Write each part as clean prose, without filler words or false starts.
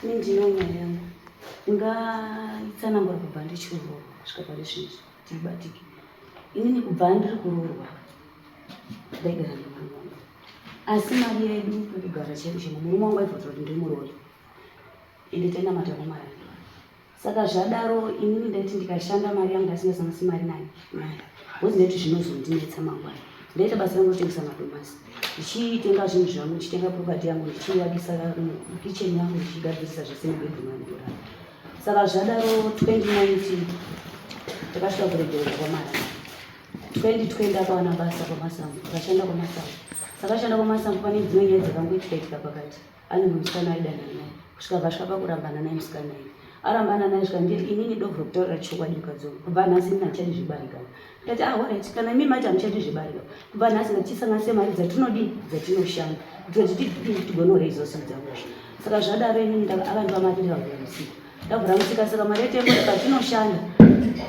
Ini ndino nyaya yangu ndingaitsanangura kubva ndichiroorwa kusvika pari zvino tiibatike. Inini kubva ndiri kuroorwa ndaigara nemurume wangu, asi mari yedu yekugara chaiko chaiko murume wangu aibva kuti ndimuroore ende tainamata kwaMwari. Saka zvadaro inini ndaiti ndikashanda mari yangu ndasingasanganisi mari nayo nayo because ndaiti zvinozondinetsa mangwana. Ndaita basa rangu rokutengesa madomasi ndichitenga zvinhu zvangu ndichitenga property yangu ndichivakisa kitchen yangu ndichigadzirisa zvese nebedroom yangu ndorara. Saka zvadaro 2019 takasvika kuregerera kwamari. 2020 akawana basa kwamasango akashanda kwamasango. Saka ashanda kwamasango pane dzimwe nyaya dzakangoitika itika pakati. Ane musikana aidanana naye kusvika vasvika pakurambana naye musikana iye arambana naye svika ndiri inini dovro kutaurira chokwadi mukadzi wangu kubva nhasi ini handichadi zvebarika ndikati ah orit kana imi mati hamuchadi zvebarika kubva nhasi ngatichisanganise mari dzatinodii dzatinoshanda kuti kuti tigonoraizawo sadza musha saka zvadaro inini akandipa mari ndikavhura musika ndavhura musika saka mari yetengo patinoshanda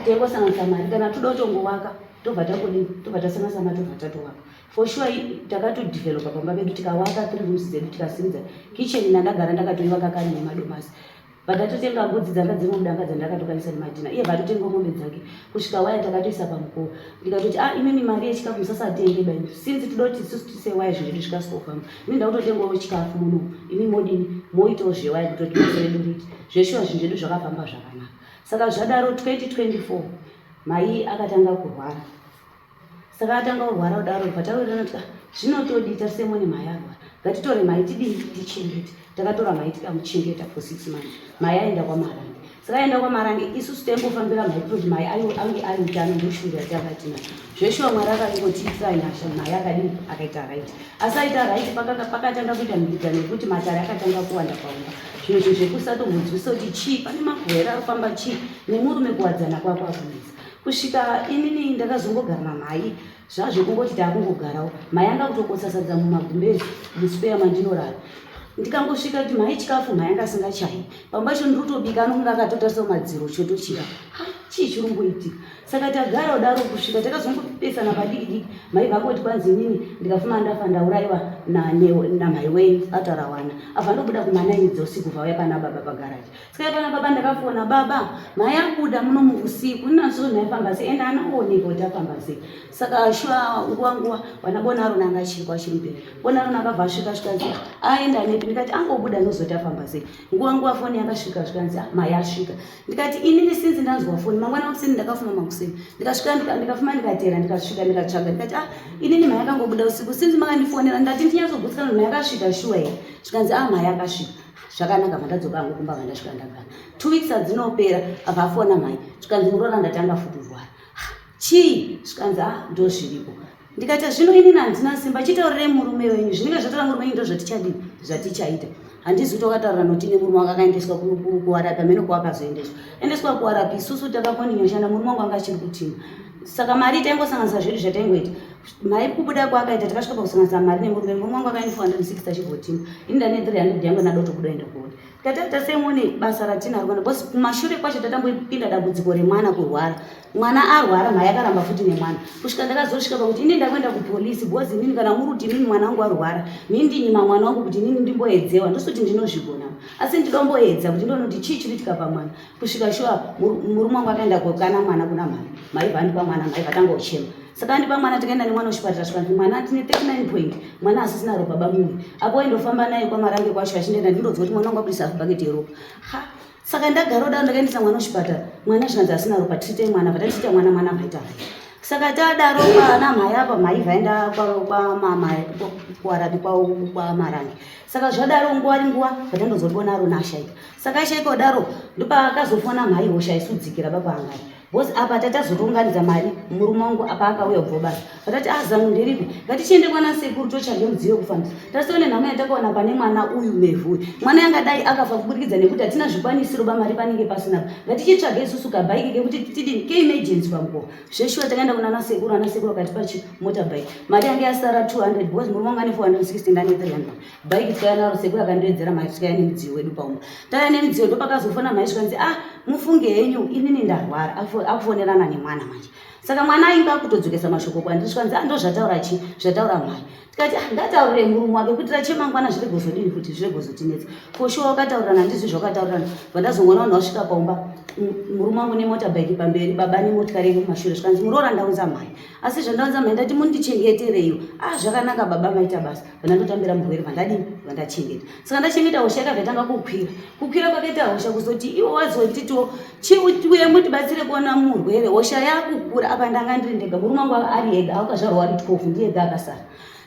tengosanganisa mari kana toda kutongowaka tobva takodii tobva tasanganisa mari tobva tatowaka For sure takatodevelopa pamba pedu tikawaka three rooms dzedu tikasimudza kitchen nandagara ndakatoivaka kare nemadomasi but atotenga mbudzi dzanga dziri mudanga dzandakatokanisa nemadhina iye vatotenga mombe dzake kusvika waya takatoisa pamukowa ndikatoti ah imimi mari yechikafu musasatenge bai since toda kuti isusu tise waya zvinhu zvedu zvikasika ini ndakutotengawo chikafu muno imi modini moitawo zvewaya kutoti basa redu riiti zveshuwa zvinhu zvedu zvakafamba zvakanaka saka zvadaro 2024 mai akatanga kurwara Saka atanga kurwara kudaro patawirirana kuti ah, zvinotodii tarise mone mhai arwara ngatitore mhai tidii tichengete takatora mhai tikamuchengeta for six months mhai aenda kwamarange saka aenda kwamarange isusu taingofambira mhai kutoti mhai ange ari utano ndoshungu yatanga tinayo zveshuwa mwari akaingotiitira nyasha mhai akadii akaita right asi aita right pakatanga kuita mhikidzano yekuti matare akatanga kuwanda paumba zvimwe zvinhu zvekusatombodzwisa kuti chii pane maguhera arikufamba chii nemurume kuwadzana kwako akunetsa Kusvika inini ndakazongogara namhai zvazvekungoti takungogarawo mhai anga kutokotsa sadza mumagumbezi muspeya mandinorara ndikangosvika kuti mhai chikafu mhai anga asingachayi pamba cho ndiri kutobika anokunge akatotarisa mumadziro choto chira chii chiri kumboitika saka tagara kudaro kusvika takazongopesana padiki diki mhai vangoti kwanzi inini ndikafuma ndafa ndaurayiwa namhai wenyu ataura wana abva ndobuda kumanaini dzeusiku vauya pana baba pagaraji Saka pana baba ndakafona baba mhai abuda muno muusiku ndinazvo nhai famba sei ende anaoneka kuti afamba sei saka shuwa nguva nguva vana bona arona anga achiri kwachiri mberi bona arona akabva asvika zvikanzi aenda nepi ndikati angobuda ndozoti afamba sei nguva nguva foni yakasvika zvikanzi ah, mhai asvika ndikati inini sinzi ndanzwa foni mangwana makuseni ndakafuma makuseni ndikasvika ndikafuma ndikateera ndikasvika ndikatsvaga ndikati ah inini mhai akangobuda usiku sinzi makandifonera ndati ndinyatsogutsika mhai akasvika shuwa here zvikanzi ah mhai akasvika zvakanaka mandadzoka hangu kumba vandasvika ndagara two weeks adzinopera abva afona mhai zvikanzi muroora ndatanga futi kurwara chii zvikanzi a ah, ndozviripo ndikati zvino inini handina simba chitaurirei murume wenyu zvinenge zvataura murume wenyu ndozvatichadii zvatichaita handizi kuti wakataura noti nemurume wake akaendeswa kuwarapi amene kwawakazoendeswa endeswa kuwarapi isusu takakoninyoshanda murume wangu anga achiri kutima saka mari taingosanganisa zvedu zvataingoita Mari kubuda kwaakaita takasvika pakusanganisa mari nemurume murume wangu akaenda 460 achivhotima ini ndane 300 yangu ndada kutobuda enda kuona tataita semuone basa ratinaro kana because kumashure kwacho tatambopinda dambudziko remwana kurwara mwana arwara mhai akaramba futi nemwana kusvika ndakazosvika pakuti ini ndakuenda kupolisi because inini kana muri kuti inini mwana wangu arwara mini ndinyima mwana wangu kuti inini ndimboedzewa ndosoti ndinozvigona asi ndidomboedza kuti ndione kuti chii chiri kuitika pamwana kusvika shuwa murume wangu akaenda kokana mwana kuna mhai mhai vandipa mwana mhai vatanga kuchema saka andipa mwana tikaenda nemwana kuchipatara zvikanzi mwana tine 39 point mwana asisina ropa bamuwe apo waindofamba naye kwamarange kwacho achindoenda ndindodzwa kuti mwana wangu abudisa hafu bhaketi yeropa ha saka ndagara kudaro ndakaendesa mwana kuchipatara mwana zvikanzi asina ropa titei mwana vatatiita mwana mwana vaita saka tadaro kwana mhai apa mhai vaenda kwamama kwamarange saka zvadaro nguva nguva vatandozobona arona ashaika saka ashaika kudaro ndopaakazofona mhai hosha isudzikira baba angari Because apa tatazotounganidza mari murume wangu apa akauya kubva basa vatati ah zano nderipi ngatichiende kwana sekuru totsvage mudziyo wekufambisa tasione nhamo yatakawana pane mwana uyu mevhu uyu mwana yangadai akafa kuburikidza nekuti hatina zvikwanisiro ba mari panenge pasina ngatichitsvage isusu kabhaiki kekuti tidini keemergency pamukowa zveshuwa takaenda kuna nasekuru anasekuru akatipa chi motorbike mari yange yasara 200 because murume wangu ane 460 ndane 300 bhaiki tikauya naro sekuru akandiwedzera mari tikauya nemudziyo wedu paumba tauya nemudziyo ndopakazofona mhai zvikanzi ah mufunge henyu, inini ndarwara. Akufonerana nemwana manje. Saka mwana ainge akutodzokesa mashoko kwandiri, zvikanzi, ah, ndo zvataura chi zvataura mhai. Tikati, ah, ngataurire murume wake kuitira chemangwana zviregozodini futi zviregozotinetsa. For sure wakataurirana, handizvi zvakataurirana. Vandazongoona vanhu vasvika paumba, murume wangu nemotabike pamberi, baba nemotikari yake kumashure. Zvikanzi, muroora, ndaunza mhai, asi zvandaunza mhai ndati mundichengetereiwo. Ah, zvakanaka baba, maita basa. Vandandotambira murwere, vandadini, vandachengeta. Saka ndachengeta, hosha yakabva yatanga kukwira. Kukwira kwakaita hosha, kuzoti iwo wazotitiwo chiuye mutibatsire kuona murwere, hosha yakukura. Apa ndanga ndiri ndega, murume wangu ari ega, akazvarwa ari 12, ndiye ega akasara.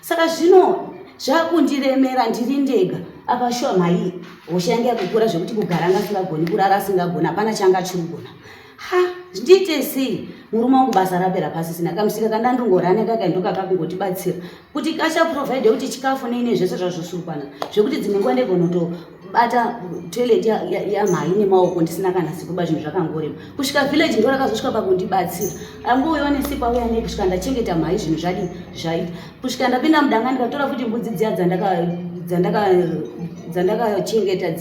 Saka zvino zvakundiremera, ndiri ndega. Apa shuwa mhai hosha yange yakukura zvekuti kugara anga asingagoni, kurara asingagoni, hapana changa achiri kugona. Ha, ndiite sei? Murume wangu basa rapera pasisina. Kamusika kandandongorane kaka ndokakakungotibatsira kuti kachaprovide kuti chikafu neine zvese zvazvosurukwana, zvekuti dzimwe nguva ndegonotobata toilet yamhai nemaoko ndisina kana sikuba. Zvinhu zvakangorema kusvika village ndo rakazosvika pakundibatsira. Angouyawo nesipo, auya nei kusvika ndachengeta mhai. Zvinhu zvadii, zvaita kusvika ndapinda mudanga, ndikatora futi mbudzi dziya dzandakachengeta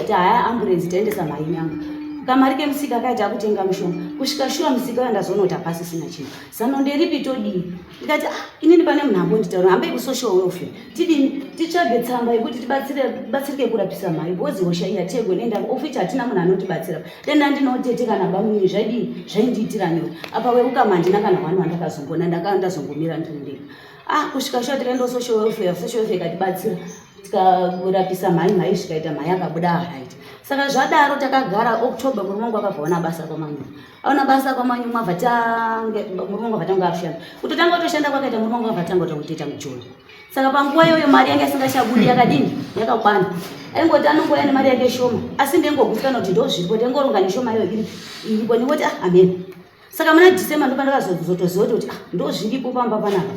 tahaya amburenzi, taendesa mhai nyanga. Kamari kemusika kaita akutenga mushonga kusvika shuwa musika uyo ndazonoti hapasisina chinhu. Zano nderipi? Todii? Ndikati, ah, inini pane munhu ambonditaura, hambei kusocial welfare, tidini, titsvage tsamba yekuti tibatsirike kurapisa mhai, because hosha iyi hategoni enda ofichi, hatina munhu anotibatsira. Denda ndinotete kana bamunini, zvaidii, zvaindiitira nyore. Apa weukama handina kana hwani wandakazongona, ndazongomira ndiri ndega. Ah, kusvika shuwa tikaenda social welfare, social welfare ikatibatsira, tikarapisa mhai. Mhai zvikaita, mhai akabuda alright. Saka zvadaro takagara. October murume wangu akabva ona basa kwamanyuma, aona basa kwamanyuma, abva tange murume wangu abva tanga akushanda. Kutotanga kutoshanda kwakaita murume wangu, abva tanga kutoita mujolo. Saka panguva iyoyo mari yanga isingachabudi yakadini, yakakwana. Aingoti anongouya nemari yake shoma, asi ndengogutsikana kuti ndo zviripo, ndengorunga neshoma iyoyo iripo, ndingoti, ah, amen. Saka muna December ndopandakazotoziva kuti, ah, ndo zviripo pamba panapa,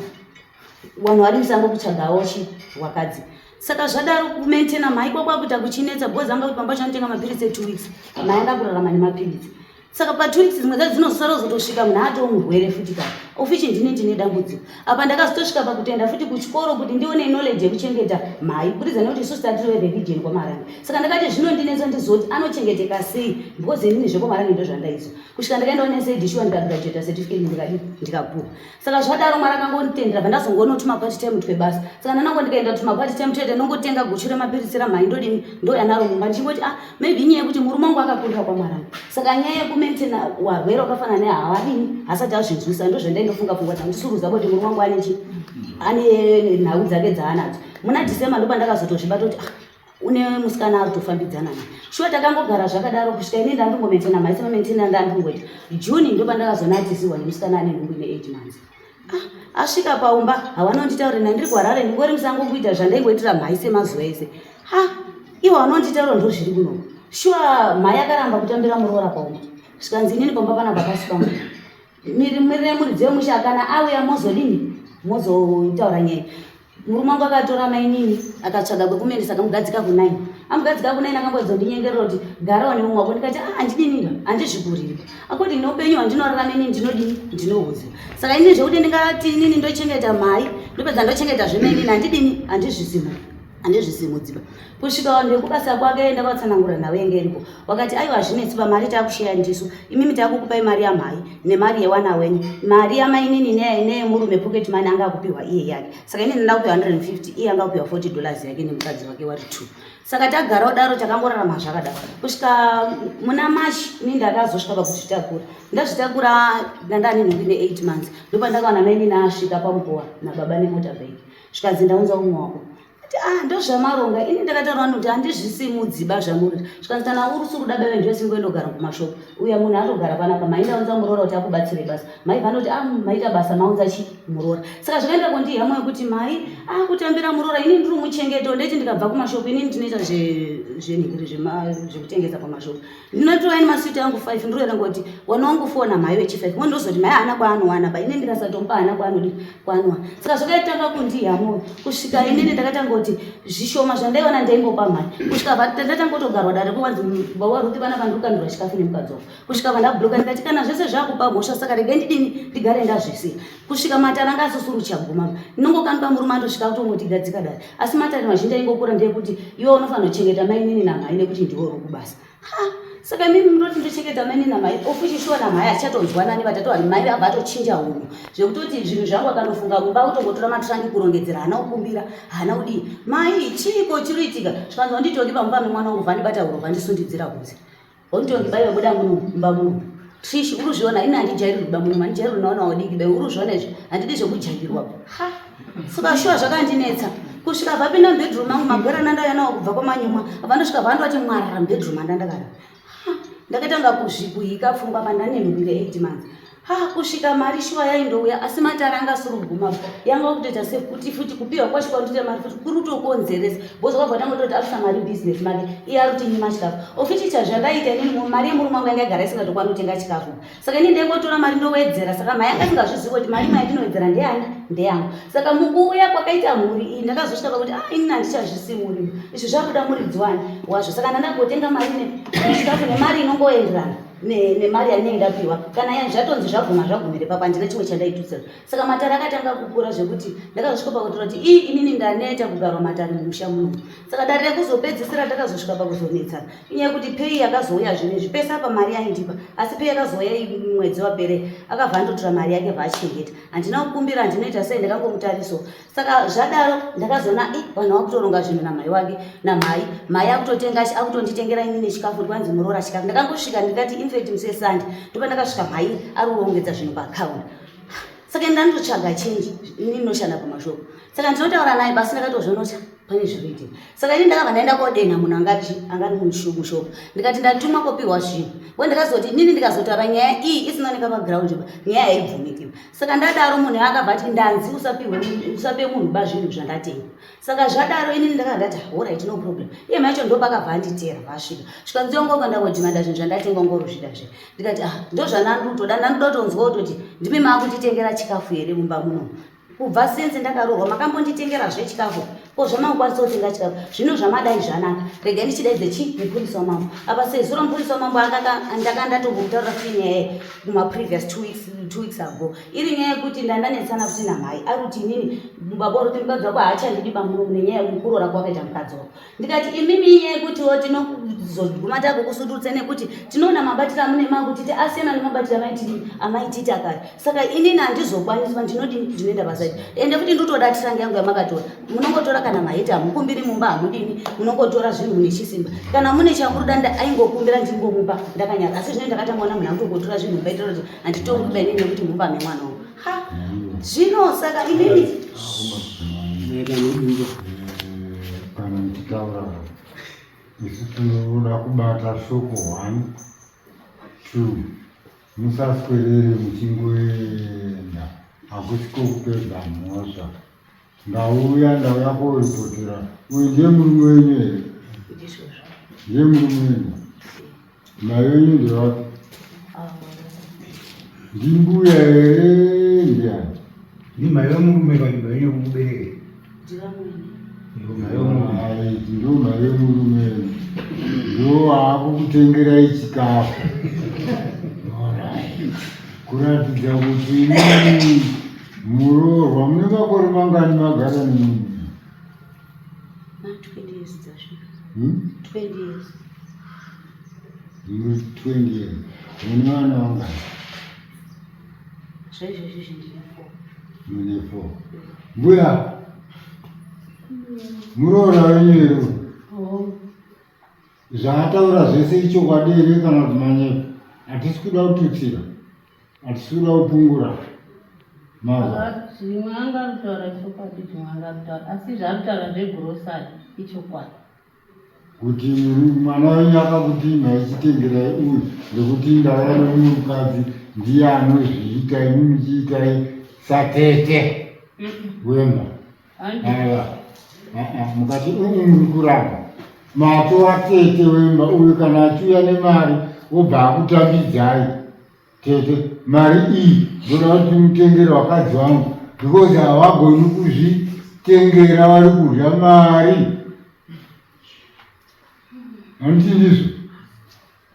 vanhu vari musango kutsvagawo chi wakadzi. Saka zvadaro kumaintaina mhai kwakwakuita kuchinetsa, because anga kuti pamba chanotenga mapiritsi e2 weeks, mhai anga kurarama nemapiritsi. Saka pa2 weeks dzimwe dzacho dzinosara kuzotosvika munhu atoo murwere futi ka ofichi. Ndine dambudziko apa. Ndakazotosvika pakutoenda futi kuchikoro kuti ndione knowledge yekuchengeta mhai, kubudikidza nekuti isusu tatiri vereligion kwaMarange. Saka ndakati zvinondinetsa ndizoti anochengeteka sei, because inini zvekwaMarange ndo zvandaizwa. Kusvika ndakaendawo nesaid shuwa, ndikagraduata, certificate ndikadi ndikapuwa. Saka zvadaro Mwari akangonditendera, bva ndazongoona tuma part time twebasa. Saka ndanango ndikaenda tuma part time toita, ndongotenga guchu remapiritsi ramhai, ndodini, ndouya naro mumba, ndichingoti, ah, maybe inyaya yekuti murume wangu akakurira kwaMarange, saka nyaya yekumaintaina warwere wakafanana nehawadini hasati azvinzwisa. Ndo zvandaindofunga pfungwa dzangu, ndisuruza kuti murume wangu anechi ane nhau dzake dzaanadzo. Muna December ndopandakazotozvibata kuti, ah, une musikana ari kutofambidzana naye. Shuwa takangogara zvakadaro kusvika ini ndandingomaintaina mhai semamaintaina ndandingoita. June ndopandakazonatisiwa nemusikana ane nhumbu ine 8 months. Ah, asvika paumba, havanonditaurira, ndandiri kuHarare, ndingori musango kuita zvandaingoitira mhai semazuva ese. Ha, ivo vanonditaura ndo zviri kunoko. Shuwa mhai akaramba kutambira muroora paumba, zvikanzi, inini pamba panapa pasi pangu, mirire muridzi wemusha, kana auya mozodini, mozotaura nyaya. Murume wangu akatora mainini, akatsvaga kwekumaendesa, akamugadzika ku9. Amugadzika ku9, akambozondinyengerera kuti garawo nemumwe wako. Ndikati, ah, handidinira, handizvikuriri according neupenyu hwandinorarama inini, ndinodini, ndinohuziva. Saka inini zvekuti ndingati inini ndochengeta mhai, ndopedza ndochengeta zvemainini, handidini, handizvisimudziba. Kusvika vanhu vekubasa kwake ndakatsanangura nhau yenge iripo, wakati, aiwa, hazvinetsi, pamari taakusheya ndisu, imimi taakukupai mari yamhai nemari yewana wenyu. Mari yamainini neyemurume, pocket money anga akupiwa iye yake. Saka inini ndanda kupiwa 150, iye anga kupiwa $40 yake nemukadzi wake wari two. Saka tagara kudaro, takangorarama zvakadaro kusvika muna March. Ini ndakazosvika pakuzvitakura. Ndazvitakura, ndandane nhumbu ine 8 months, ndopandakaona mainini asvika pamukowa nababa nemotorbike. Zvikanzi, ndaunza umwe wako. Ati, ah, ndozvamaronga. Ini ndakataura kuti handizvisimudziba zvamuri. Zvikanzi, kana uri usiri kuda bebe, ndiwe singoendogara kumashopu, uya munhu atogara panapa. Maindaunza muroora kuti akubatsire basa. Mai vanoti, ah, maita basa, maunza chi muroora. Saka zvakaenda kundihamo yekuti mai akutambira muroora, ini ndiri muchengeto. Ndeti ndikabva kumashopu, inini ndinoita zvenhingiri zvekutengesa pamashopu, ndinotora ini maswiti angu 5, ndiroera ngoti wana wangu 4 namai wechi5 mo. Ndozoti mai haana kwaanowana ba, ini ndikasatomupa haana kwaanodi kwaanowana. Saka zvakaitanga kundihamo kusvika inini ndakatanga kuti zvishoma zvandaiwana ndaingopa mhai, kusvika ndatanga kutogarwa dare kuwanzi waRuti vana vandirukandirwa chikafu nemukadzi wako, kusvika vandabhuloka. Ndikati kana zvese zvakupa mhosva, saka regai ndidini, ndigare ndazvisiya kusvika matare anga asusuru chaguma. Ndinongokanuka murume andosvika kutongoti gadzika dare, asi matare mazhinji aingokura ndeyekuti iwe unofanira kuchengeta mainini namhai nekuti ndiwe uri kubasa. Ha, Saka imimi munoti ndochengeta mani namai ofuchishuwa namai achatonzwanani vatatu ani mai vabva atochinja hunhu zvekutoti zvinhu zvangu akanofunga mumba kutongotora matrangi kurongedzera haana kukumbira haana kudii mai chiiko chiroitika zvikanzi wanditongi pamumba memwana wangu vandibata huro vandisundidzira kunze wanditongi bai vabuda muno mumba muno Trish uri kuzviona ini handijairirwi ba muno handijairirwi naona wadiki bai uri kuzviona izvi handidi zvekujairirwa ha saka shuwa zvakandinetsa kusvika vapinda mubedroom mangu magwerana ndauya nawo kubva kwamanyumwa vandosvika vandoti mwarara mubedroom andandakara ndakatanga kuzvikuhika pfungwa pandanembwire 8 months ha kusvika mari shuwa yaindouya asi matare anga asiri kuguma yanga kutoita sekuti futi kupiwa kwacho kwandiita mari futi kuri kutokonzeresa bcause kwabva tangototi arikusa mari business make iye ari kutinyima chikafu ofichicha zvandaita inini mari yemurume wangu yanga yagara isingatokwana kutenga chikafu saka ini ndaingotora mari ndowedzera saka mai anga asingazvizivi kuti mari imwe yandinowedzera ndeyani ndeyangu saka mukuuya kwakaita mhuri iyi ndakazosvika pakuti ah inini handichazvisimuri izvi zvakuda muridzi wani wazvo saka ndandagotenga mari nechikafu nemari inongoenderana nemari yandinenge ndapiwa kana ya zvatonzi zvaguma zvagumire papa handina chimwe chandaitutsira saka matare akatanga kukura zvekuti ndakazosvika pakutora kuti ii inini ndaneta kugarwa matare mumusha muno saka dare rekuzopedzisira ndakazosvika pakuzonetsana inyaya yekuti pei yakazouya zvinhu izvi pese apa mari yaindipa asi pei yakazouya mwedzi wapere akabva andotora mari yake bva achengeta handina kukumbira handinoita sei ndakangomutariso saka zvadaro ndakazoona i vanhu vakutoronga zvinhu namai wake namai mai akutotenga akutonditengera inini chikafu kwanzi muroora chikafu ndakangosvika ndikati infact musi wesande ndopa ndakasvika mai ari kurongedza zvinhu paakaunti saka ndandotsvaga chenji ini ndinoshanda pamashoko saka ndinotaura naye basi ndakatozvonota pane zviri kuitika saka ini ndakabva ndaenda kodenha munhu angachi angari mushoko ndikati ndatumwa kopiwa zvinhu we ndakazoti inini ndikazotaura nyaya iyi isinaoneka paground pa nyaya yaibvumikiwa saka ndadaro munhu akabva ati ndanzi usapihwe usape munhu ba zvinhu zvandatenga saka zvadaro inini ndakabva ndati horit no problem iye maicho ndopakabva anditera vasvika svikanzi ongoka ndakodhimanda zvinhu zvandatenga ongorozvida zve ndikati ah ndozvanandutoda ndandoda kutonzwa kutoti ndimi maakutitengera chikafu here mumba muno kubva since ndakaroorwa makambonditengera zvechikafu ko zvamakukwanisa kutenga chikafu zvino zvamadai zvanaka regai ndichidaidze chi mupurisa wamambo apa sezuro mupurisa wamambo ndaka ndatombomutaurira futi nyaya kumaprevious 2 weeks ago iri nyaya yekuti ndandanetsana futi namhai ari kuti inini baba uri kuti mukadzi wako haachandidi bamuno nenyaya yekuroora kwakaita mukadzi wako ndikati imimi inyaya yekutiwo tinozoguma takukusudurutsa nekuti tinoona mabatiro amune makutiti asiyana nemabatiro amaititi akare saka inini handizokwaniswa ndinodini ndinoenda pasaidi ende futi ndotoda tirangi yangu yamakatora munongotora kana maiti hamukumbiri mumba hamudini munongotora zvinhu mune chisimba kana mune chamuruda aingokumbira ndingomupa ndakanyara asi zvino ndakatangaona munhu akutongotora zvinhu mumba itira kuti handitongi inini nekuti mumba memwana wangu ha zvino saka inini Kana muchitaura isu tinoda kubata shoko one two musaswerere muchingoenda hakusi kokupedza mhosva ndauya ndauya koripotera uyu ndiye murume wenyu here ndizvozvo ndiye murume wenyu mai wenyu ndewapi ndimbuya here ndiani Ndi mai vemurume kana mai venyu kumubereke. ndivamwene Ndivo mai vemurume. Right, ndo mai vemurume ndo waakukutengerai chikafu Alright. Kuratidza kuti imimi muroorwa mune makore mangani magara nemunhu na 20 years dzasvika Hmm? 20 years Muri 20 years mune vana vangani zvaizvozvi ndine 4 mune 4 mbuya muroora wenyu here zvaataura zvese ichokwadi here kana kuti manyepo hatisi kuda kututsira hatisi kuda kupungura mazwa Zvimwe anga arikutaura chokwadi zvimwe anga arikutaura asi zvaarikutaura zvegurosari ichokwadi. Kuti mwana wenyu akakuti maichitengerai uyu nekuti ndauya nemumwe mukadzi ndiye anozviita imi muchiitai satete wemba aiwa mukati umu muri kuramba matova tete wemba uyu kana achiuya nemari wobva akutambidzai tete mari iyi ndoda kuti mutengere vakadzi vangu because havagoni kuzvitengera vari kudya mari handiti ndizvo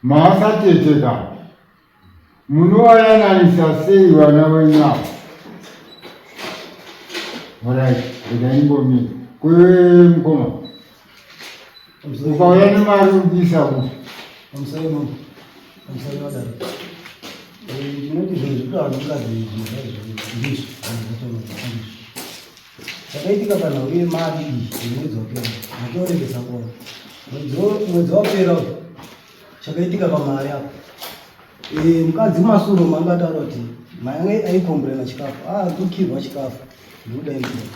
maasatete ka munovayananisa sei vana venyu ava orit regai ndimbomira kwewe mukoma ukauya nemari uri kuisa kupi Pamusoro mambo, pamusoro vadaro. Ndinoti zvinhu zvekutaura nemukadzi izvi ndizvo ndizvo. Chakaitika panhau yemari iyi yemwedzi wapera, ndatorebesa nguva. Mwedzi wapera uyu, chakaitika pamari apo. Mukadzi mumasuro manga ataura kuti mai aikomburena chikafu, ah ndikukirwa chikafu, ndikudai ndikudai.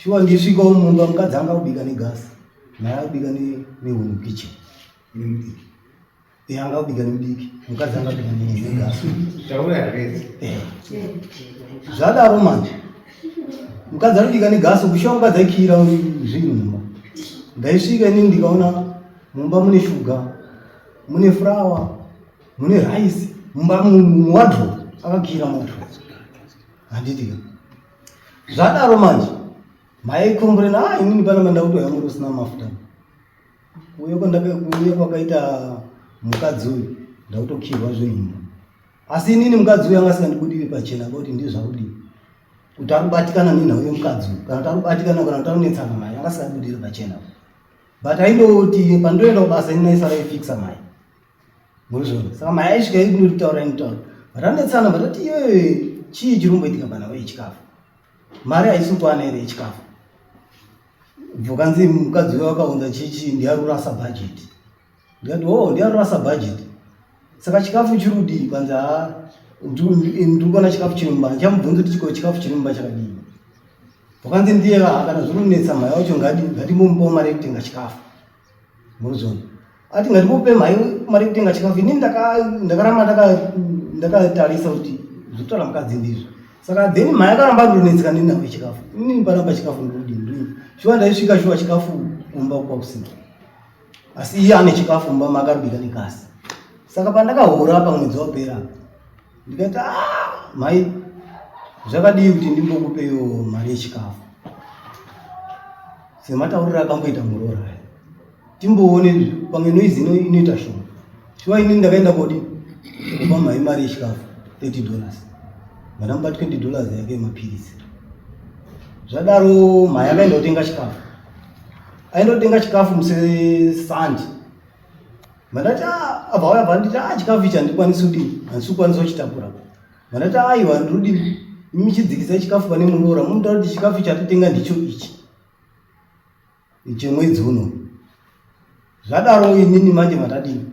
Shuwa ndisvikawo mumba mukadzi anga kubika negasi, mai akubika nehuni kitchen. Nemudiki. Eh, anga kubika nemudiki. Mukadzi anga kubika negasi. Taura zvese. Eh. Zvadaro manje. Mukadzi arikubika negasi kushuwa mukadzi aikira zvinhu mumba. Ndaisvika inini ndikaona mumba mune shuga, mune furawa, mune rice, mumba muwadrobe akakira muwadrobe. Handiti ka. Zvadaro manje. Mai komburena ah inini pana mandakutouya muri usina mafuta. Kuuya kwandaka kuuya kwakaita mukadzi uyu ndakutokirwa zvinhu mumba. Asi inini mukadzi uyu anga asingandibudiri pachena kuti ndizvo zvakudii. Kuti ari kubatikana nenhau yemukadzi uyu kana kuti ari kubatikana kana kuti ari kunetsana mai anga asingandibudiri pachena. But aindoti pandoenda kubasa ini aisara aifixa mai. Murizvona. Saka mai aisvika ainditaura ainditaura. But anetsana but ati iwewe chii chiri kumboitika panhau yechikafu? Mari haisi kukwana here yechikafu? Bvukanzi mukadzi uyo akaunza chichi ndiyarurasa budget. Ndikati oh ndiyarurasa budget. Saka chikafu chiri kudii? Kwanzi haa ndiri kuona chikafu chiri mumba. Ndichamubvunza kuti chiko chikafu chiri mumba chakadii. Bvukanzi ndiye haa kana zviri kunetsa mai wacho ngatimbomupawo mari yekutenga chikafu. Murizvona. Ati ngatimbope mai mari yekutenga chikafu. Inini ndakaramba ndakatarisa kuti zvekutaura mukadzi ndizvo. Saka then mai akaramba andonetseka neni nawo chikafu. Inini panapa chikafu ndodii ndodii. Shuwa ndaisvika shuwa chikafu kumba kwakusina. Asi iye ane chikafu mumba make arikubika negasi. Saka pandakahura pamwedzi wapera ndikati ah mai zvakadii kuti ndimbokupeyo mari yechikafu sematauriro akamboita muroora aya timboone pamwe noise inoita shoma. Shuwa inini ndakaenda kodi kupa mai mari yechikafu $30. Ndamupa $20 yake yemapirisi. Zvadaro mai akaenda kutenga chikafu. Aenda kutenga chikafu musi Sunday. Mandati abva auya banditi ah chikafu ichi handikwanisi kudini handisi kukwanisa kuchitakura. Mandati aiwa ndiri kudini imi muchidzikisai chikafu pane muroora munotaura kuti chikafu ichi atitenga ndicho ichi chemwedzi uno. Zvadaro inini manje mandadini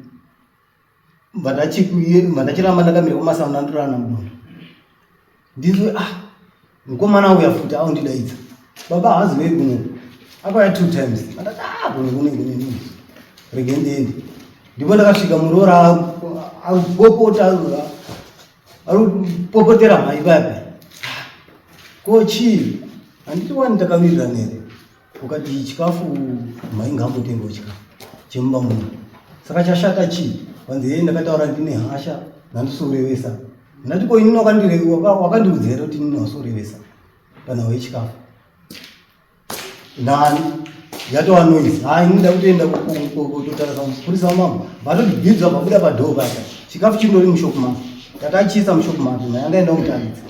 mandachiramba ndakamira kumasango ndandorana mudondo. Ndizwe ah mukomana auya futi aundidaidza. Baba haazi kuno. Akauya 2 times. Mandati ah kune kune kune kune. Rege ndiende. Ndipo ndakasvika muroora arikupopota arikupopotera mai paya paya. Ko chii? Handiti wani takawirirana here? Ukati chikafu mai ngaambotengawo chikafu chemumba muno. Saka chashata chii? Kwanzi yeye ndakataura ndine hasha ndandisorevesa. Ndati ko inini wakandiudza here kuti inini wasorevesa panhau yechikafu? Nani? Yatova noise. Haa inini ndakutoenda kutotarisa mupurisa wamambo. Vatotibvidza vabuda padhoo paya. Chikafu chindori mushopu mangu. Tatachiisa mushopu mangu. Mai angaenda kutaridza.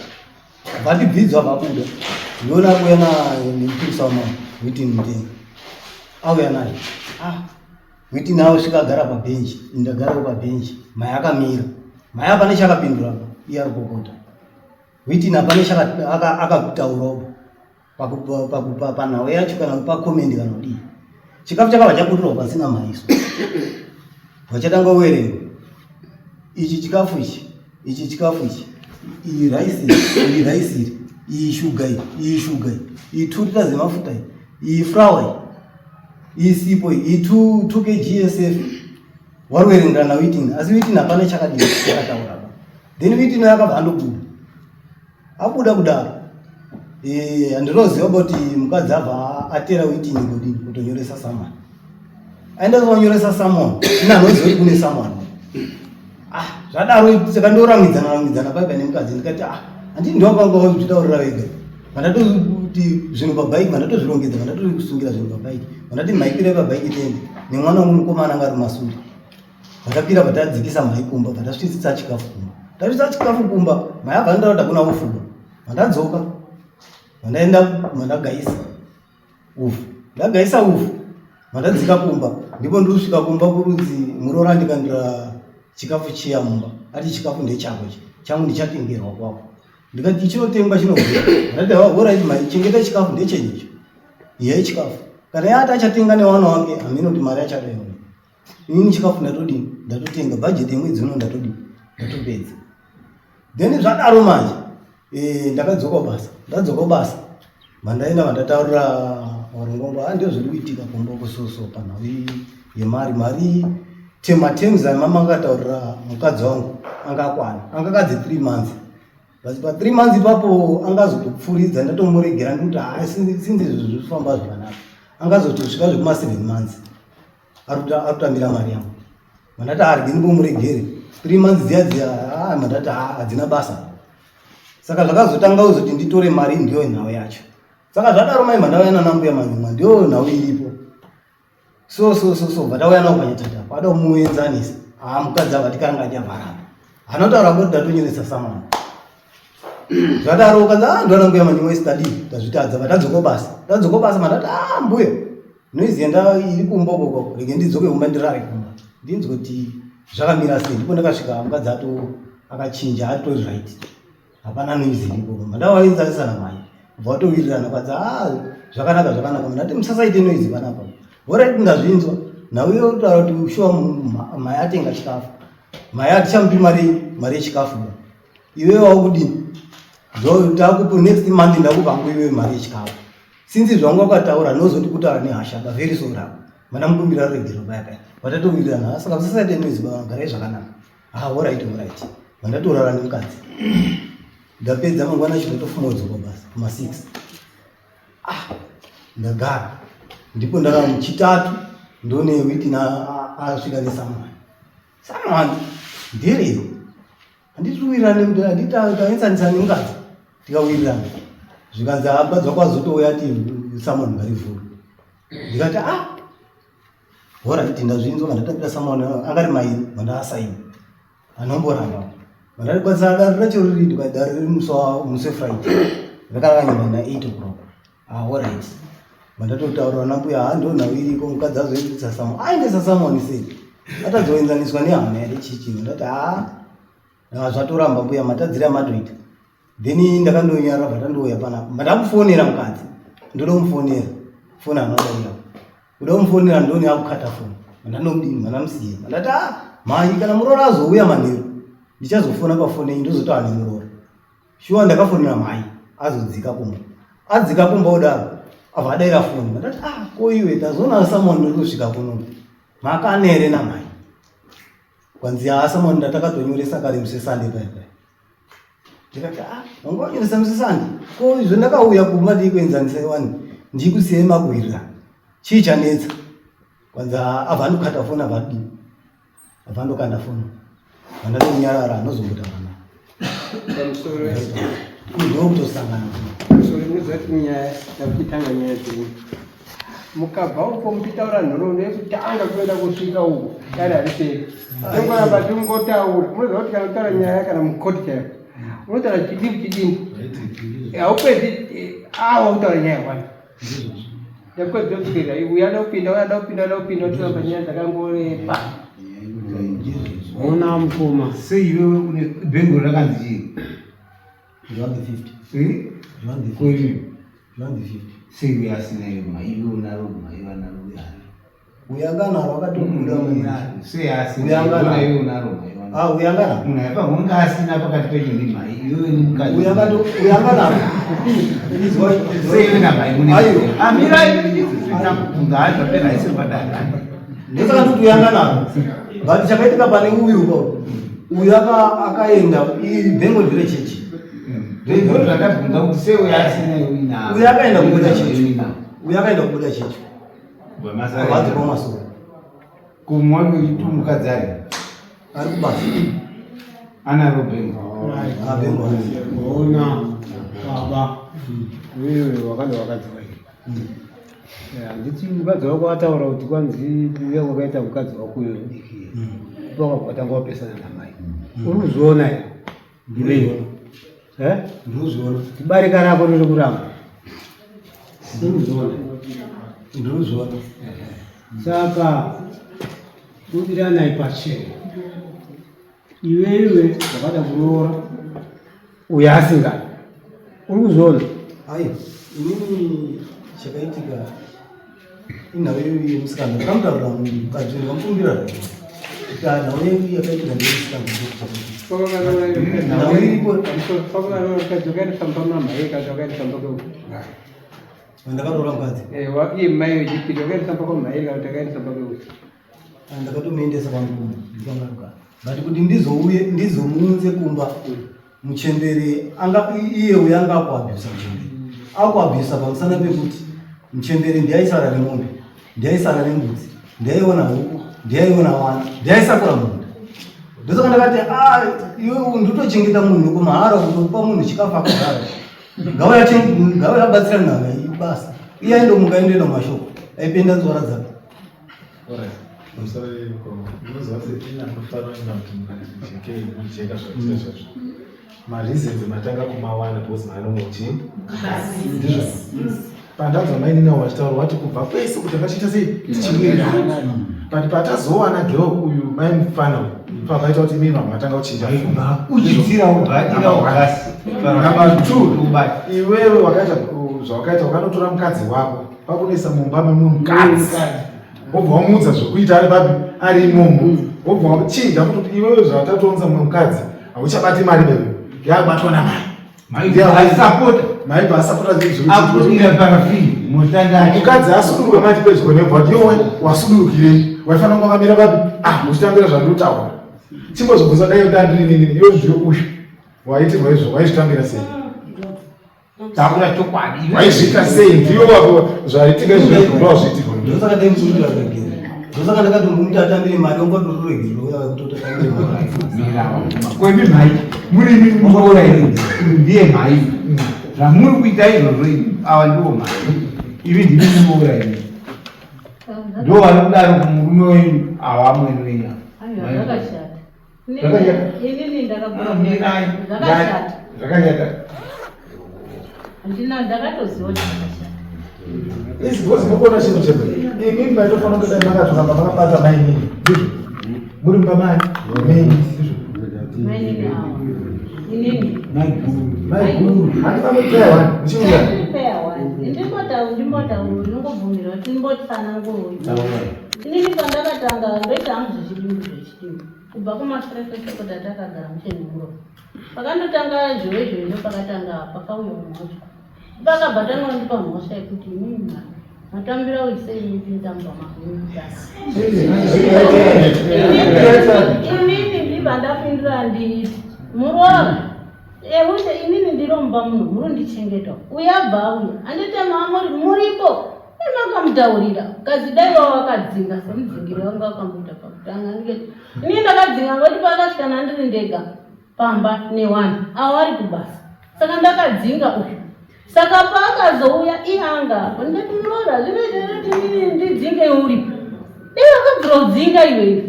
Vatibvidza vabuda. Ndiona akuuya nemupurisa wamambo. Witini Mutenga. Auya naye. Ah. Witini ausvika agara pabhenji. Ndagarawo pabhenji. Mai akamira. Mai hapana chakapindura. Iye ari kupopota. Witini hapana akataurawo. Panhau yacho kana pakomendi kana kudii. Chikafu chakabva chabudirwa pasina maiso. Vachatanga kuverenga. Ichi chikafu ichi, ichi chikafu ichi, iyi rice iyi, iyi rice iri, iyi shuga iyi, iyi shuga iyi, iyi 2 liters yemafuta iyi, iyi flour iyi, iyi sipo iyi, iyi 2 kg SF. Wari na Witini, asi Witini hapana chakadii chakataura. Then Witini akabva andobuda. Abuda kudaro. Handinoziva kuti mukadzi abva atera Witini kudini kutonyoresa someone. Aenda kunyoresa someone. Ini anoziva kuti kune someone. Ah, zvadaro saka ndoramwidzana ramwidzana paipa nemukadzi ndikati ah, handiti ndowakanga wazvitaurira wega. Mandatoti zvinhu pabhaiki mandatozvirongedza mandatosungira zvinhu pabhaiki. Mandati maikwira pabhaiki tiende nemwana wangu mukomana anga ari mumasure. Vatapira vatadzikisa mai kumba vatasvitsitsa chikafu kumba. Tasvitsa chikafu kumba mai abva andaura kuti hakuna ufu. Mandadzoka mandaenda mandagaisa ufu. Ndagaisa ufu. Mandadzika kumba ndipo ndikusvika kumba kurudzi muroora ndikandira chikafu chiya mumba ati chikafu ndechako ichi changu ndichatengerwa kwako ndikati chinotengwa chinobvira ndati horait mai chengeta chikafu ndechenyu icho iye chikafu kana iye ati achatenga newana wake hameno kuti mari achada iona inini chikafu ndatodini ndatotenga bhajeti yemwedzi uno ndatodini ndatopedza then zvadaro manje eh, ndakadzoka basa ndadzoka basa mandaenda vandataurira varongongo ah ndio zviri kuitika kumba kusoso panhau yemari mari tematerms amama akataurira mukadzi wangu anga akwana anga akadzi three months but pa three months ipapo angazotopfuuridza ndatomuregera ndikuti haa sinzi izvo zviri kufamba zvakanaka angazotosvika zvekuma seven months ari kutambira mari yangu mandati arege ndimbomuregere three months dziya dziya ah, mandati ah, hadzina basa saka zvakazotanga kuzoti nditore mari ndiyo nhau yacho saka zvadaro mai mandauya nanambuya manyumwa ndiyo nhau iripo so so so so vatauya nawo panyatata pada kumuenzanisa haa ah, mukadzi ava tikaranga achavharapa anotaura kuti ndatonyoresa samana zvadaro ukanzi ah ndona mbuya manyumwa isi tadii tazvitadza vatadzoka basa tadzoka basa mandati ah mbuya noise yanda iri kumba ukoko rege ndidzoke kumba ndirare kumba ndinzwe kuti zvakamira sei ndipo ndakasvika mukadzi ato akachinja atori right hapana noise iripo kumba ndavaenzanisa namai bva vatowirirana kwanzi ah zvakanaka zvakanaka ndati musasaite noise panapa horait ndazvinzwa nhau yotaura kuti shuwa mai atenga chikafu mai atichamupi mari mari yechikafu iwewe waukudini takupa next month ndakupa hangu iwewe mari yechikafu since zvangu wakataura nozoti kutaura nehasha ba very sorry apa mana mukumbira ruregero paya paya vatatowirirana saka musasaite noise baba garai zvakanaka ah alright alright vandatorara nemukadzi ndapedza mangwana chitotofuma kudzoka basa kuma 6 ah ndagara ndipo ndaka muchitatu ndone wiki na asvika nesamwani samwani ndereyo handiti kuwirirana nekuti handiti taenzanisana nemukadzi tikawirirana zvikanzi ah, mukadzi wako azotouya ati samwani ngarivhuru ndikati ah horaiti ndazvinzwa vandatambira samwani angari maini vandaasaini anomboramba vandarikwanisa dare racho riri dare riri musi wefriday rakaranyirwa na 8 o'clock Ah, alright. Mandatotaura nambuya haa ndo nhau iriko mukadzi azoendesa samoni. Aendesa samoni sei? Atadzoenzaniswa nehama here chichi. Ndati haa ah, zvatoramba mbuya matadzira amatoita. Then ndakandonyarara bva tandouya panapa. Mandakufonera mukadzi. Ndoda kumufonera. Foni anodaira. Kuda kumufonera ndoni akukata foni. Mandanomudini mandamusiya. Mandati ah mhai kana muroora azouya manheru ndichazofona pafoni yenyu ndozotaura nemuroora. Shuwa ndakafonera mhai azodzika kumba. Adzika kumba kudaro abva adaira foni. Ndati ah ko iwe tazoona someone ndiri kusvika kuno. Makane here namhai? Kwanzi haa someone ndatakatonyoresa kare musi Sunday paya paya. Ndikati ah wanga wanyoresa musi Sunday? Ko izvo ndakauya kumba ndii kuenzanisa wani ndikusiyai makuwirirana. Chii chanetsa? Kwanzi haa abva andokata foni abva adii. Vandokanda foni. Vandanyarara anozombotaura naye. Pamusoro ndokutosangana. Pamusoro munoziva kuti nyaya takuchitanga nyaya dzenyu. Mukabva uko muchitaura nhoroondo yekutanga kuenda kusvika uko dare hariperi. Tongoramba tingotaura. Munoziva kuti kana kutaura nyaya kana mukoti chaiyo unotaura chidimbu chidimbu. Haupedzi awa kutaura nyaya one. Ndakwedza kuswera uya ada kupinda uya ada kupinda ada kupinda otiramba nyaya dzakangorepa. Ona mukoma. Sei iwewe une bhengo rakanzi chii? Zvanzi 50. Eh? Zvanzi 50. Koimi? Zvanzi 50. Sei uya asina iyo mai iwe unaro mai vanaro uya. Uyangana wakatobuda munhu. Sei asina? Uyangana. Iwe unaro mai vanaro. Ah, uyangana. Munhu aipa hunga asina pakati penyu nemai iwewe nemukadzi. Uyangana uyangana. Izwa Sei iwe namai mune. Ayo. Amirai ndakubvunza hayi zvapera haisi padare. Ndosaka ndikuti uyangana. But chakaitika pane uyu ko. Uyu aka akaenda iri bhengo ndere chechi. Ndozvo zvandabvunza kuti sei uyo asina iwe unaro. Uyu akaenda kubuda chechi. Uyu akaenda kubuda chechi. Havadzi kwamasoro. Kumwa mukadzi ari? Ari kubasa. Anaro bhengo. Ah, bhengo. Ona baba. Wewe wakada wakadzi wairi. Handiti mukadzi wako ataura kuti kwanzi kuuya kwakaita mukadzi wako uyo mudiki. Ndipo wakatanga wapesana namai. Uri kuzviona here? Ndiri. Eh? Ndozviona. Barika rako riri kuramba. Ndozviona. Ndozviona. Saka budiranai pachena, iwewe wakada kuroora uyo asingadi, uri kuzviona? Ayi, inini chakaitika inhau yemusikana ndakamutaurira mukadzi ndikamukumbira kuti nhau yedu yakaitika ndeyemusikana. Nhau iripo ndakaroora mukadzi ndakatomuendesa kwangu ndikangaruka, but kuti ndizouye ndizomuunze kumba muchembere anga iye uyo anga akuabhusa muchembere, akuabhusa pamusana pekuti muchembere ndiaisara nemombe, ndiaisara nembudzi, ndiaiona huku, ndiaiona wana, ndiaisakura munda. Ndosaka ndakati, ah, iwe ndotochengeta munhu kumahara, kutokupa munhu chikafu akagara, ngauya abatsira nhava basa. Iye aindomuka aindoenda mumashoko, aipenda nzwara dzake. Mareasons matanga kumawana because maanomuti ndizvo pandanzwa mainini avo vachitaura vati kubva kwese kuti angachiita sei tichiwirirana, but patazowana girl uyu mai mufana uyu pakaita kuti imimi vanhu matanga kuchinja. Uchidzira ubhatira ugasi. Number two, iwewe wakaita zvawakaita, wakanotora mukadzi wako kwakunoisa mumba memumwe mukadzi, wobva wamuudza zvekuita ari papi ari imomo, wobva wachinja kutoti iwewe zvatatounza mumwe mukadzi hauchabati mari bebe, yakubatwa namai. Aisapota. Maibva asapota. Akudira parafini motanda. Mukadzi asuduruka mati pedyo nebva kuti yowe wasudurukirei, waifanira kunge wakamira papi, ah, uchitambira zvandinotaura. Chimbozvibvunza, dai ndandiri nini iwe zviyo uyu waitirwa izvo, waizvitambira sei? Taura chokwadi. Waizviita sei? Ndiyo wako zvaitika izvo ndozviitirwa. Ndosaka ndaimukumbira ruregerero, ndosaka ndakatomuti atambire mari, ongotoruregerero uya wekutoti atambire mari. Kwemi mhai muri imi muroora iri, ndiye mhai zvamuri kuita izvozvo imi, ava ndiwo mhai, imi ndimi muroora imi, ndo vari kudaro kumurume wenyu ava amwene wenyu ava. Aiwa, zvakashata. Zvakashata. Inini ndakabva. Mirai. Zvakashata. Zvakashata. Handina, ndakatoziva kuti zvakashata. Isi because mukuona chinhu chete imimi maitofanira kunge dai makatoramba makabata mainini, ndizvo muri mumba mai menyu, ndizvo. Mainini ava. Inini. Maiguru handifamipea wani muchiuya. Peya wani. Ndimbotaura, ndimbotaura, ndingobvumirwa kuti ndimbotsanangurwe. Inini pandakatanga ndoita hangu zvechidimbu zvechidimbu. Kubva kumaferefete kuti atakagara muchenuro. Pakandotanga zhowe zhowe ndo pakatanga pakauya mhosva. Pakabva tanga kundipa mhosva yekuti imimi mwana matambira uisei mupinda mumba mangu. Inini ndibva ndapindura nditi muroora ehushe, inini ndiromba munhu muri ndichengeta, uyabva auya andite maamuri muripo makamutaurira kazi dai vava vakadzinga semudzingiri wangu akamboita pakutanga. Ndikati inini ndakadzinga ngoti pakasvika nandiri ndega pamba newanhu avo ari kubasa, saka ndakadzinga uyu. Saka paakazouya iye anga apo, ndikati muroora, zvinoita here kuti inini ndidzinge uripo? Dai wakabvira kudzinga iwewe.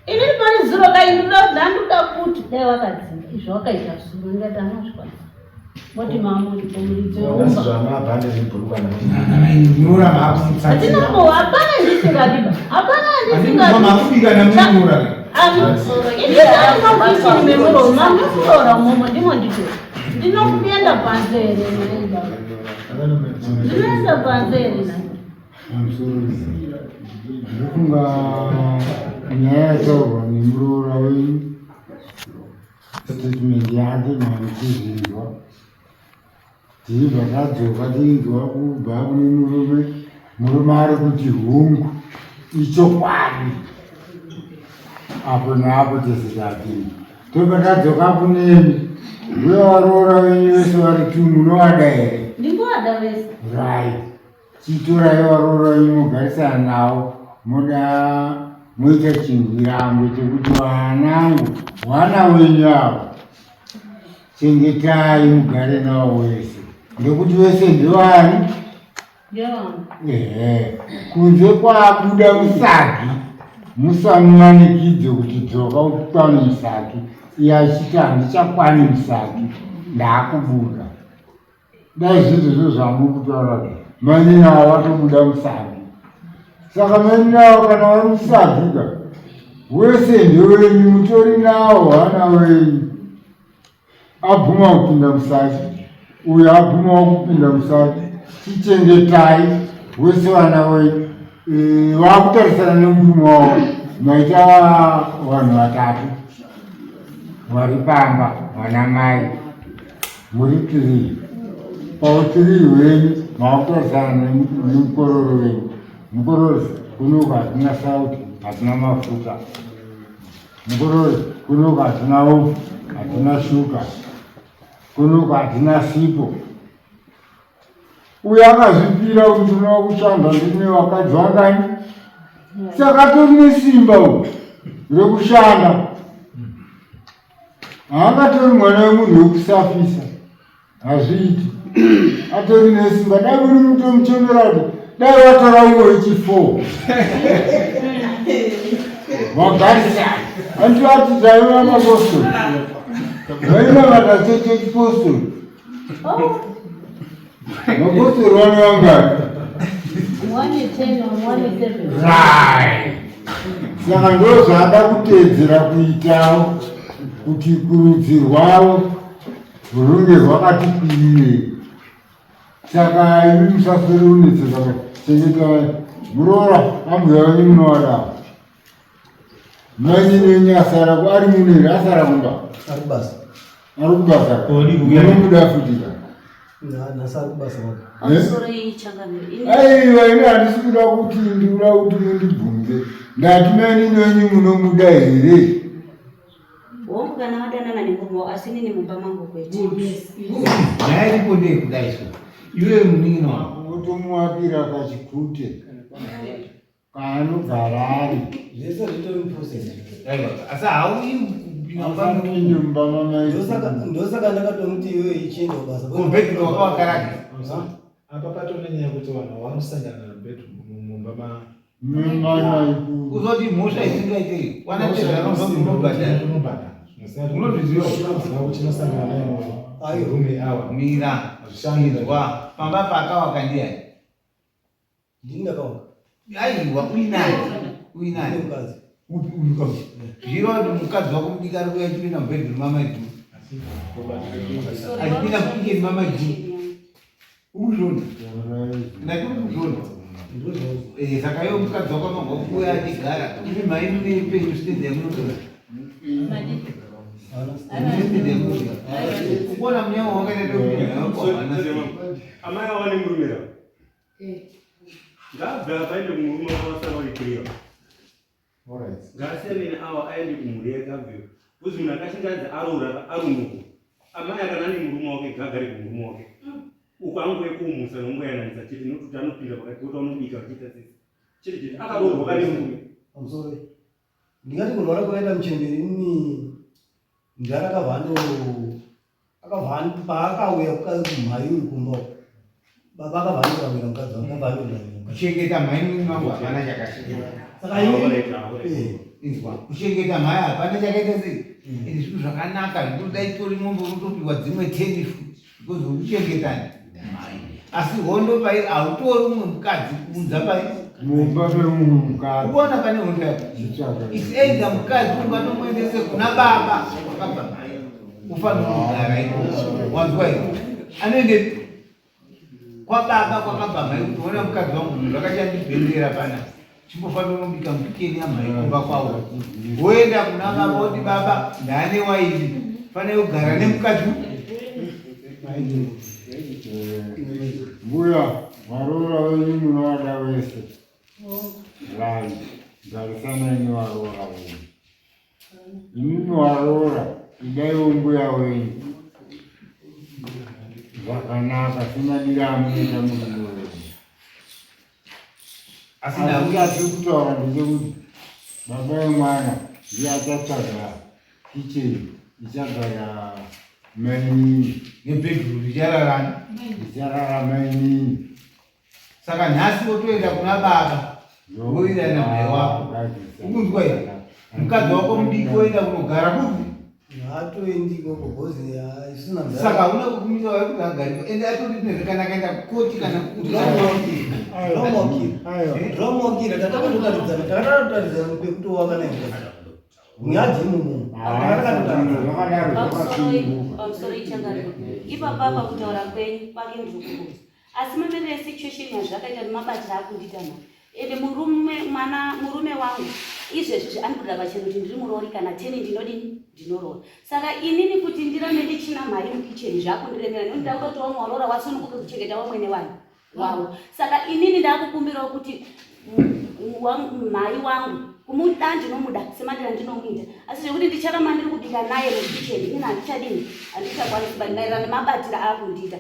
Inini pane zuro kai ndandoda kuti dai wakadzinga izvo wakaita zuro. Ndikati anozvikwanisa ngoti mamuripo muridzi weumba. Zvamabhande zvibhurukwa. Muroora maakumutsa. Hatinambo, hapana ndisingadiba, hapana ndisingadi. Makubika namuroora. Mamuroora umomo ndimo ndito ndinokuenda panze here nhai baba? Ndinoenda panze here nhai? Pamusoro, ndofunga nyaya yataurwa nemuroora wenyu, statement yake maikuzvinzwa. Tichibva tadzoka tinzwa kubva kune murume, murume ari kuti hungu, ichokwadi, apo neapo tese tatini. Tobva tadzoka kunemi, mbuya, varoora venyu vese vari tu munovada here? Ndingovada vese. Right, chitorai varoora venyu mugarisana navo, moda moita chingwirango chekuti vanangu, vana wenyu avo chengetai mugare navo wese, nekuti vese ndevani? Ndevangu. Ehe, kunze kwabuda musagi, musamumanikidze kuti dzoka ukwane musagi, iye achiti handichakwani musagi, ndaakubuda. Dai zvizvizvo zvamuri kutaura, mainini ava vatobuda musagi. Saka mainini kana vari kusagika wese ndewenyu, mutori nawo hana wenyu. Abvuma kupinda musaki, uyo abvumawo kupinda musaki, chichengetai wese vana wenyu. Eh, vakutarisana nemurume wavo, maita vanhu vatatu vari pamba, vana mai muri tiri pautiri hwenyu makutarisana nemukororo wenyu. Mukororo kunoku hatina sauti, hatina mafuta. Mukororo kunoku hatina upfu, hatina shuka. Kunoku hatina sipo. Uyo akazvipira kuti ndinoda kushanda ndine vakadzi vangani, saka atori nesimba uyu rekushanda. Haangatori mwana wemunhu wekusafisa, hazviiti. Atori nesimba. Dai muri mutomuchemera kuti dai watora umwe wechi4 wagarisana. Anti vati taiva mapostori, vainamata cheche chipostori. Mapostori vano vangani? One 10 or one 7. Right. Saka ndo zvaada kuteedzera kuitawo kuti kurudzi rwavo rwunge rwakati kwirei. Saka imi musaswere unetseka, chengetai muroora ambuya venyu munovadawo. Mainini wenyu asara ari muneri, asara kumba? Ari kubasa. Ari kubasa, munomuda futi ka? Nhasi ari kubasa wako. Pamusoro ichangamire. Ini Aiwa, ini handisi kuda kuti, ndikuda kuti mundibvunze. Ndati mainini wenyu munomuda here? Hongu, kana vadanana nemurume wavo, asi inini mumba mangu kwete. Nyaya iripo ndeyekudai so, iwewe munin'ina wako Wotomuwakira kachikute kaanogara ari. Zvese zvitori muprocess. Aiwa, asi hauyi kupinda mumba. Asapinde mumba mamai. Ndosaka ndakatomuti iwewe ichienda kubasa. Kubedroom wakawakaraka. Apa patone nyaya yekuti vanhu vanosangana bedroom mumba ma Memamai. Kuzoti mhosva isingaitei wanatezvara unobhadhara. Unobhadhara. Unozviziva? Kuti chinosangana naye murume awa. Mira. Hazvishandi. Inzwa, pamba paakawaka ndiani? Ndini ndakawaka. Aiwa, uinaye, uinaye? Ndine mukadzi. Upi uyu kauyu? Zviro kuti mukadzi wako mudiki ari kuuya achipinda mubedroom mamaiguru, achipinda mukitchen mamaiguru, ukuzviona? Ndati uri kuzviona? Eh, saka iwe mukadzi wako anobva kuuya achigara, imi mai mune penyu stand yamunotora, mune stand yamunotora, ukuona munyama wakaita topinda. Amai ava nemurume ravo ngaabve apa aende kumurume wavo, vasara vaikiriwa. Ngaasiyane neawa, aende kumhuri yake, abveyo. Kuzi munhu akachinge anzi aroora arumuko, amai akana ane murume wake ngaagare kumurume wake uko, angove kuumusa nokungoyananisa chete, nokuti anopinda pakati pekuti anobika vachiita tsitsi chete chete, akaroorwa kane murume. Pamusoro, ndingati kurwara kwakaita muchemberi ini mudhara akabva ando akabva paakauya kumhai uyu kumba uku, baba akabva andoramira mukadzi wangu, akabva andoramira. Kuchengeta mhai munini wangu hapana chakashata. Saka ini Inzwa, kuchengeta mhai hapana chakaita sei, ende zvinhu zvakanaka zvikuti dai tori mombe unotopiwa dzimwe 10 futi because uri kuchengeta mhai. Asi hondo pai hautori umwe mukadzi kuunza pai mumba memumwe mukadzi. Ukuona pane hondo yako. Chitsvaga. It's either mukadzi ungatomuendese kuna baba wakabva mhai, ufanira kugara ikoko, wanzwa here? Anoende kwababa kwakabva mhai kuti ona mukadzi wangu, zvinhu zvakachandibhendera pana, chimbofanira unobika mukitchen yamhai kumba kwavo. Woenda kuna baba woti baba, ndane waini, fanira kugara nemukadzi. Mbuya, varoora venyu munovada wese? Right, garisanai nevaroora venyu. Imimi varoora, idaiwo mbuya wenyu zvakanaka semadiro amunoita murume wenyu. Asi asi chatiri kutaura ndechekuti baba vemwana ndiye achatsvaga kitchen ichagara mainini. Nebedroom richararana. Icharara mainini. Saka nhasi wotoenda kuna baba woenda namai wako, ukunzwa here? Mukadzi wako mudiki woenda kunogara kupi? Haatoendi ikoko because isina. Saka hauna kukumisa wae kuti agariko, ende atori nezve kana akaenda kukoti kana kuti. Romokira tatakatotaridzana takatotaridzana pekutowaka naye muyadhi imomo. Pamusoro ichangariro ipapa pakutaura kwenyu kwake ndiri kukuza, asi mamiriro esituation yazvakaita nemabatiro akundiita nayo, ende murume mwana murume wangu izvezvi anobudira pachena kuti ndiri murori, kana 10 ndinodini, ndinoroora. Saka inini kuti ndirambe ndichina mari mukicheni zvakundiremera, nekuti ndakutotiwo vamwe waroora wasununguke kuchengeta vamwene wani wavo. Saka inini ndakukumbirawo kuti mhai wangu kumuda ndinomuda semadira ndinomuita, asi zvekuti ndicharamba ndiri kubika naye mukicheni inini handichadini, handichakwanisi maererano nemabatiro aakundiita.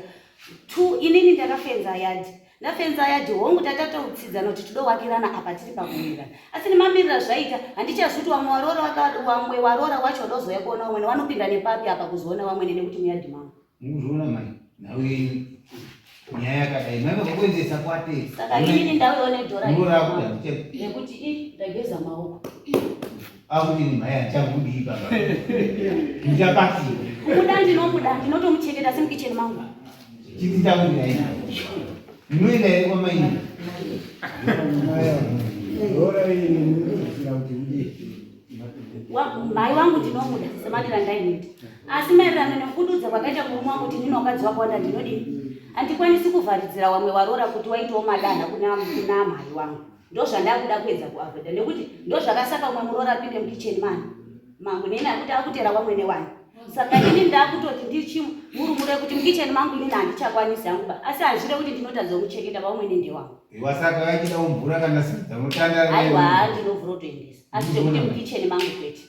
Two, inini ndakafenza yadhi, ndafenza yadhi. Hongu, tatatoutsidzana kuti tidowakirana apa tiri pakuwirirana, asi nemamiriro zvaita handichazi kuti vamwe waroora wamwe waroora wacho wadozouya kuona vamwene vanopinda nepapi apa kuzoona vamwene, nekuti muyadhi mangu. Mukuzviona mai, nhau yenyu nyaya yakadai mai vakakuendesa kwate. Saka inini ndauyawo nedhora muroora akuti handicha nekuti i ndageza maoko. Akuti ni mai handichakudii baba, ndichabatsira. Kumuda ndinomuda, ndinotomuchengeta, asi mukicheni mangu. Chiti chakuti munoenda here kwamaini? Mhai wangu ndinomuda semadira ndaimuita, asi maererano nekududza kwakaita murume wangu kuti ndine wakadzi wakawanda, ndinodini, handikwanisi kuvharidzira wamwe waroora kuti waitawo madanha kuna mhai wangu. Ndo zvandakuda kuedza kuavoida, nekuti ndo zvakasaka umwe muroora apinde mukicheni mani mangu neni akuti akutera wamwene wani. Saka ini ndakutoti ndichimurumure kuti mukicheni mangu inini handichakwanisi hangu ba, asi hazvire kuti ndinotadza kumuchengeta, vamwene ndewangu. Wasaka vachida mvura kana sadza unotanda. Aiwa, ndinovhura kutoendesa, asi zvekuti mukicheni mangu kwete.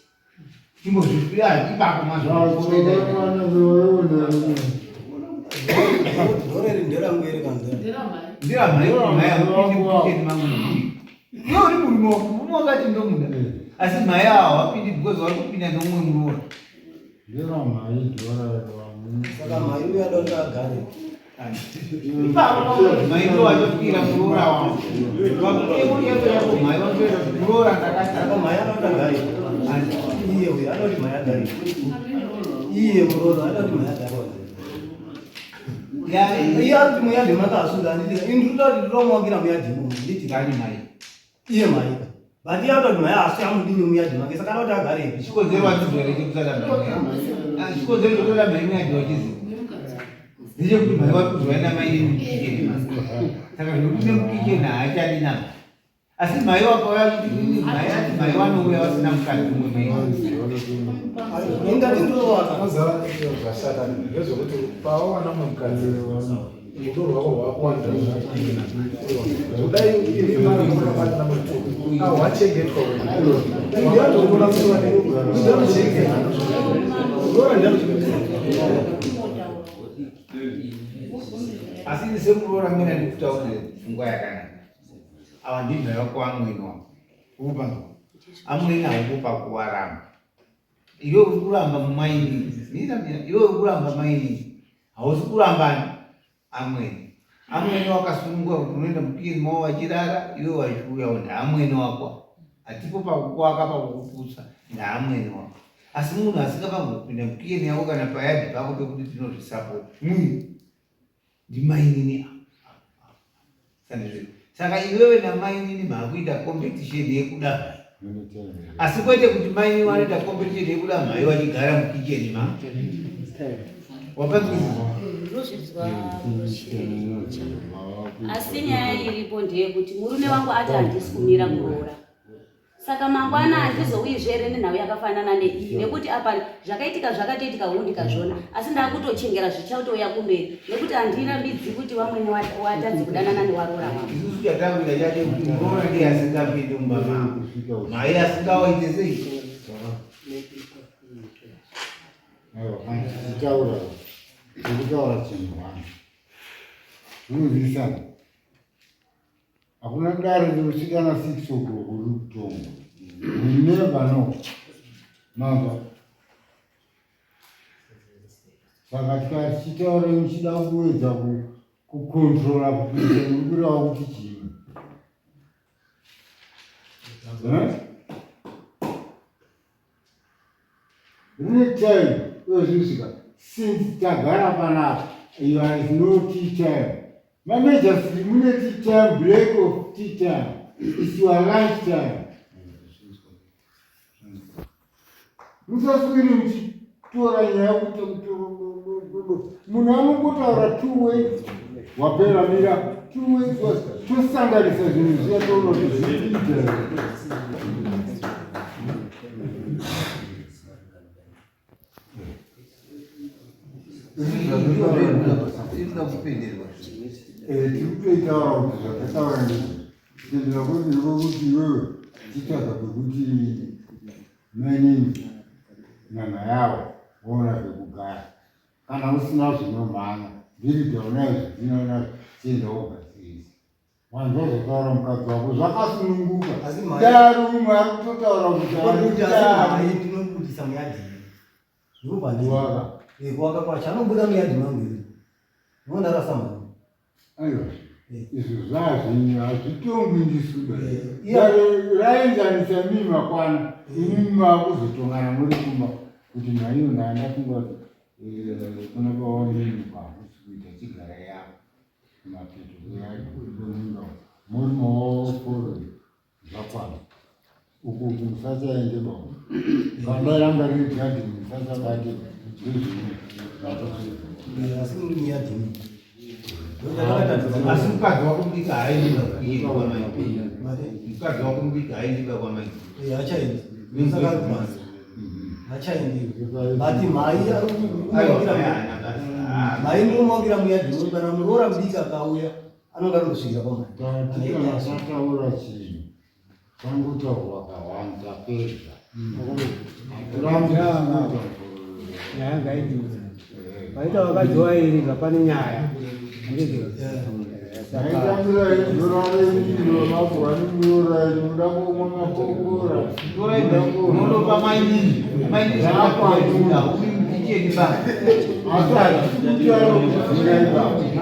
Chimbozvipira ipapo mazwa. Dhora iri nderangu here kana ndera? Ndira mai akupinde mukicheni mangu. Iwe uri murume wako, murume wakati ndomuda, asi mai ava hawapindi because vari kupinda neumwe muroora. Nderamai dhora. Saka mhai uyo ada kuti agare. Ipapo mai ndo vachopira muroora wavo pakutemo yako yako mai vanotoenda kuti muroora ndakati. Saka mhai anoda kuti agare iye, uyo anoda kuti mhai agare iye, muroora anoda kuti mhai agare iye, ari kuti muyadhi makasunga handiti? Ini ndinoda kuti ndinomuwakira muyadhi imomo, nditi Ngani mai? Iye mhai, but iye anoda kuti mhai asi amudini muyadhi make, saka anoda kuti agarepi? Chikonzero wachizwa here chekusada mai? Chikonzero chokuda mai muyadhi wachiziva ndechekuti mai vari kuzwaenda mai nemukicheni, saka zvekuti nemukicheni haachadi navo, asi mai wakauya achiti nini mai ati mai vanouya vasina mukadzi umwe mai. Ingati ndinowaka. Unozara zvashata ndezvekuti pawawana mumwe mukadzi, rudo rwako rwakuwanda. Kudai iri mari makabatana mukuru ahwachengetwa, ndianoona ndianochengeta rora ndianochengeta. Asi ini semuroora mina ndikutaura pfungwa yakanaka. Ava ndimhai wako, amwene wako upa amwene haukupa kuwaramba. Iwe uri kuramba mumainini, mira mira, iwe uri kuramba mainini, hausi kurambani amwene. Amwene wakasununguka kuti unoenda mupiri mavo vachirara, iwe wachiuyawo ndaamwene wako. Hatipo pakukwaka pakukuputsa, ndaamwene wako. Asi munhu asingafanirwi kupinda mukiyeni yako kana payadhi pako pekuti tinozvisapota mui ndimainini. Sandizvo. Saka iwewe namainini maakuita competition yekuda mhai, asi kwete kuti mainini vanoita competition yekuda mhai vachigara mukicheni ma wapakisa. Ndozvinzwa, asi nyaya iripo ndeyekuti murume wangu ati handisi kumira kuroora, saka mangwana handizouyizve here nenhau yakafanana neiyi? Nekuti apa zvakaitika zvakatoitika, huu ndikazviona, asi ndakutochengera zvichatouya kumberi, nekuti handirambidzi kuti vamwene watadzi kudanana newaroora wangu. Isusu chatakuita chacho kuti muroora ndiye asingapindi mumba mavo, mhai asingawaite sei? Aiwa, tichitaura tikutaura chinhu one zvinozisana. Hakuna dare rinosvika na 6 o'clock uri kutonga. We never know mamba. Saka tikati tichitaura muchida kuedza kucontrola kupinza, muri kureva kuti chii? Eh? Rine time uyozvinosvika. Since tagara panapa, you are no tea time. Managers mune tea time, break of tea time. It's your lunch time. Musaswiri muchitora nyaya kuti munhu anongotaura two ways wapera mira two ways tosanganisa zvinhu zviya toona kuti zvikuita. Tiri kutoitaura kuti zvakataura ndizvo kutendera kwedu ndekwekuti iwewe chitsvaga kwekuti mainini nyama yawo woona pekugara kana usina zvinomhanya bhiridha unayo zvidhina unazvo chienda wogadzirisa wanzwa zvataura mukadzi wako zvakasununguka dai umwe ari kutotaura kuti ndinobudisa muyadhi ndopandikuwaka kwacho anobuda muyadhi mangu iri ndinondarasa mhani aiwa izvo zvazvinyu hazvitongwi ndisuba raenzanisa mii makwana imi makuzotongana muri kumba kuti mhaiyo ndaandafunga kuti kuna bawanini kwakusi kuita chigara yako mapeto kwenyika muri maoforo zvakwana uku musachaende ba kana ranga riri gadheni musachabate asi mukadzi wako mudiki haaendi mukadzi wako mudiki haaendi ba kwamai achaendi hachaendiwi but mhai mhai munomuwakira muyadhi kana muroora mudiki akauya anonga anondosvikira kwamhaiataura chinhu changotaurwa kawani tapedza nyaya ngaidiwe vaita vakadzi vairi zvapane nyaya handizvo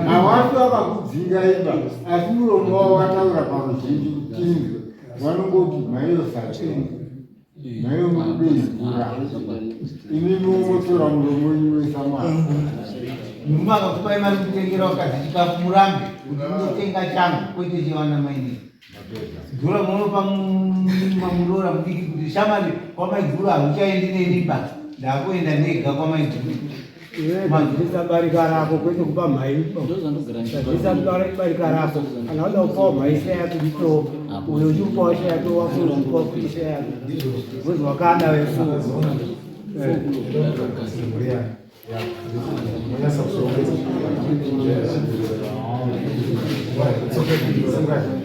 Hawafi vakakudzinga imba asi muromo wavo wataura paruzhinji kutinzwe vanongoti maiyo sateni Naiwe murikuda mvura. Imi motora muromo wenyu wese mwana. Murume akakupai mari kutengera vakadzi chikafu murambe kuti munotenga changu kwete chevana mainini. Dhura munopa muroora mudiki kuti shamari kwamaiguru hamuchaendi neni ba ndakuenda ndega kwamaiguru. Gadzirisa barika rako kwete kupa mhai. Gadzirisa barika rako. Kana wada kupawo mhai share yako ndito. Uyo uchikupawo share yako wako uchikupawo futi share yako. Mwezi wakada wesu. It's okay.